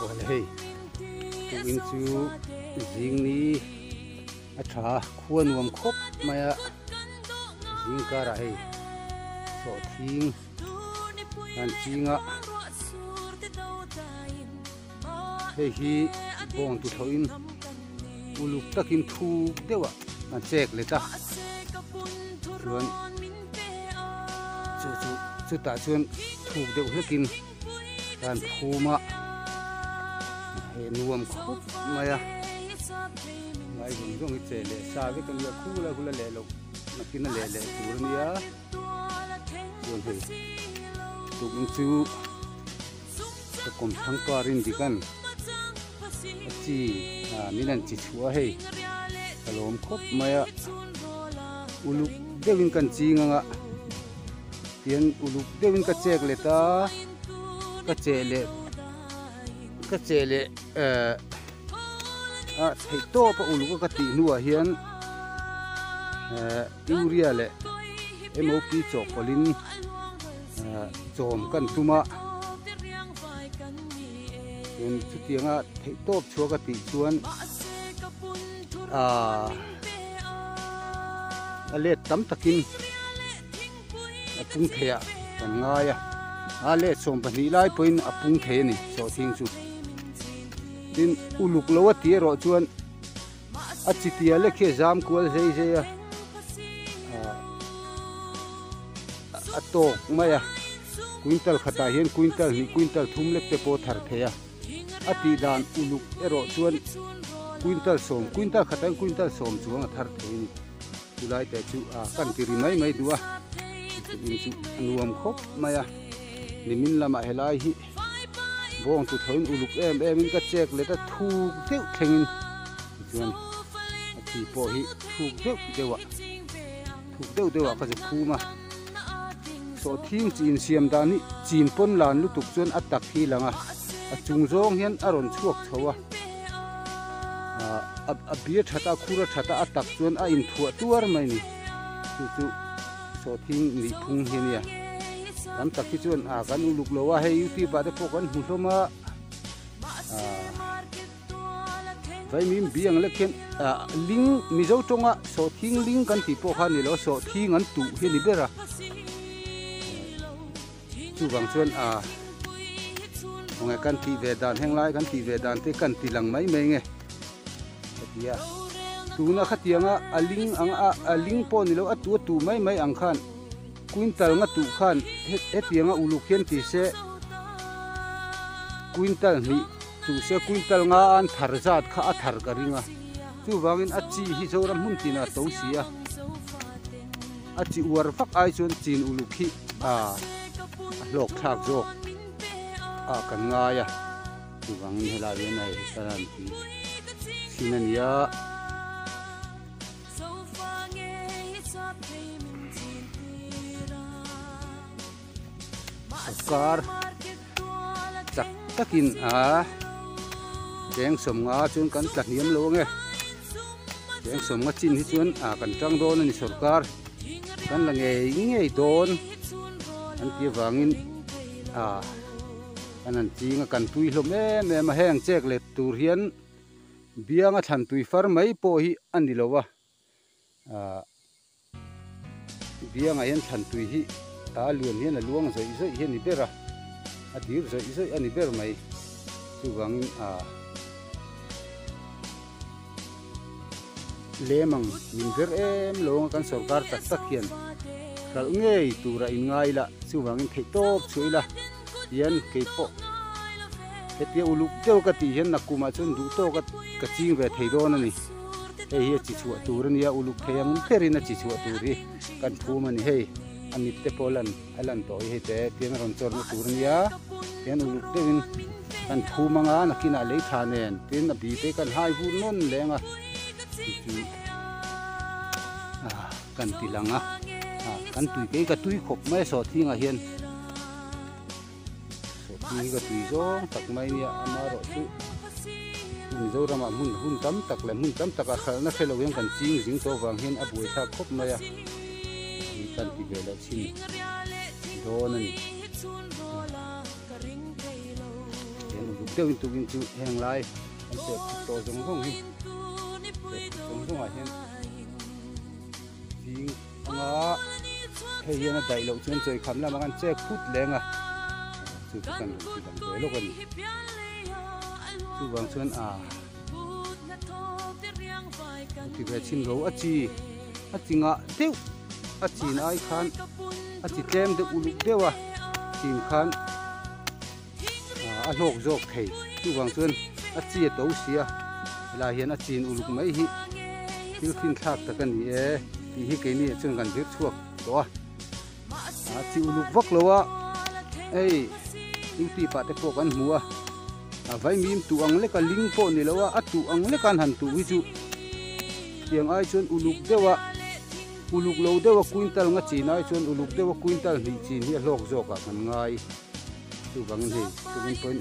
Awle hei tukin chu zing ni a tha a khua nuam khawp mai a zing karah hei sawhthing an ching a hei hi bawng tu thlawh in uluk takin thuk deuh ah an chek let a chuan chu chu chutah chuan thuk deuh hlekin an phum a he nuam khawp mai a ngai zawng zawng hi che leh sa vek a nia khula khula leh loh nakin a leh leh tur a nia chuan hei tukin chu ka kawm thlang karin dikan a chi ah min an chi chhuah a hei ka lawm khawp mai a uluk deuhin kan ching ang a tian uluk deuhin ka chek let a ka cheh leh ka cheh leh eh a theih tawp a uluk a ka tih hnuah hian eh urea leh mop chawhpawlhin eh chawm kan tum a chuan chutianga theih tawp chhuah ka tih chuan ah a let tam takin a pung thei ah kan ngai a a let 12 lai pawhin a pung thei a ni sawhthing chu tin uluk lo a tih erawh chuan a chi tia lek hi a zam kual zei zei a a tawk mai a quintal khatah hian quintal hnih quintal thum lek te pawh a thar thei a a tih dan uluk erawh chuan quintal sawm quintal khatah hian quintal sawm chuang a thar thei a ni chulai te chu a kan ti ri mai mai duh a in chu a nuam khawp mai a nimin lamah helai hi bawng chu thawiin uluk em em in ka chek let a thuk deuh thlengin tichuan a chi pawh hi thuk deuh deuh ah thuk deuh deuh ah ka zu phum a sawhthing chi insiam dan hi chin pawn lan lutuk chuan a tak hi lang a a chung zawng hian a rawn chhuak chho a ah a bia that a khur a that a a tak chuan a inthuah tuar mai a ni chu chu sawhthing nih phung hi a nia tam tak hi chuan ah kan uluk lo a hei youtube ah te pawh kan hmu hlawm a ah vaimim bi ang lek hian ah ling mizo tawnga sawhthing ling kan tih pawh kha a ni lo sawhthing an tuh hi a ni ber a chuvang chuan ah khawnge kan tih ve dan heng lai kan tih ve dan te kan ti lang mai mai nge ka ti a tuna khatianga a ling ang a a ling pawh ni lo a tu a tu mai mai ang khan quintal nga tuh khan hetianga uluk hian ti se quintal hnih tuh se quintal nga an thar zat kha a thar ka ring a chuvangin a chi hi Zoram hmun tinah a to si a a chi uar vak ai chuan chin uluk hi a hlawk thlak zawk a kan ngai a. Chuvangin helai hian hei thlalak hi chhin a ni a. Sawrkar chak takin a cheng sawmnga chuan kan tla hniam lo ange cheng sawmnga chin hi chuan a kan tang dawn a ni sawrkar kan la ngei ngei dawn an tih avangin a. Kan han ching a, kan tui hlawm em em a, heng chek let tur hian bianga thlan tui far mai pawh hi a ni lo a, ah biangah hian thlan tui hi a luan hian a luang zawih zawih hi a ni ber a, a dir zawih zawih a ni ber mai, chuvangin ah lem ang min ber em lo anga kan sorkar tak tak hian hralh ngei tura inngai ila chuvangin theihtawp chhuah ila. Hian kei pawh hetia uluk deuh ka tih hian nakkumah chuan duh tawk a ka ching ve thei dawn a ni. Hei hi a chi chhuah tur a nia uluk thei ang berin a chi chhuah tur hi kan phum a ni hei a mit te pawh lan a lan tawh hi hei te tiang a rawn chawrna tur a nia tian uluk deuhin kan phum anga nakinah lei tha nen tin a bi te kan hai vur nawn leng a chu chu kan ti lang a kan tui kei ka tui khawp mai a sawhthingah hian. Sawhthing hi ka tui zawng tak mai nia amaherawh chu Mizoramah hmun hun tam tak leh hmun tam takah hralhna hre lo hian kan ching zing tawh avang hian a buaithlak khawp mai a, kan ti ve leh chhin dawn a ni. Hian uluk deuhin tukin chu heng lai an cheh phut tawh zawng zawng hi cheh phut zawng zawngah hian zing anga hei hian a daih loh chuan chawi kham lamah khan chek phut leng a chu chu kan rawn ti lang ve lawk a ni chuvang chuan a ti ve chhin ro a chi a chi ngah deuh a chin ai khan a chi tlem deuh uluk deuh a chin khan a hlawk zawk thei chuvang chuan a chi a to si a helai hian a chin uluk mai hi thil fin thlak tak a ni e tih hi keini ah chuan kan zir chhuak tawh a a chi uluk vak lo a hei youtube ah te pawh kan hmu a a vaimim tuh ang lek a ling pawh ni lo a a tuh ang lek a an han tuh hi chu tiang ai chuan uluk deuh a uluk lo deuh a quintal nga chin ai chuan uluk deuh a quintal hnih chin hi a hlawk zawk ah kan ngai. Chuvangin hei tukin pawhin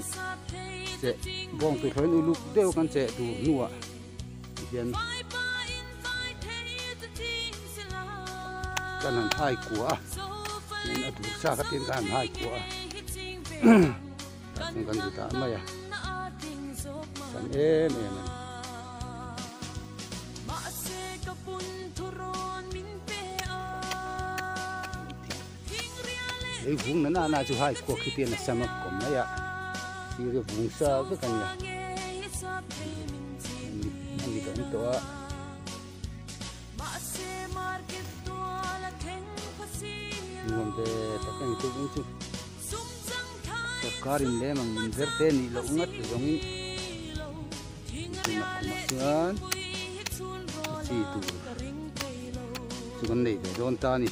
cheh bawng tur thlawhin uluk deuh kan cheh tur hnuah tihian kan han hai kua a tin a dur sa kha tin kan han hai kua a tah chuan kan zu dah mai a san em em a ni. Lei vung na na na chu hai khuak khi te a sam a kawm mai a sir a vung sa vek a nia a ni awm tawh a. Nuam ve tak a ni tuk ang chu sorkar in lem ang min ber te nih loh ngat zawngin tunah kumah chuan a chi tur chu kan nei ve dawn ta a ni.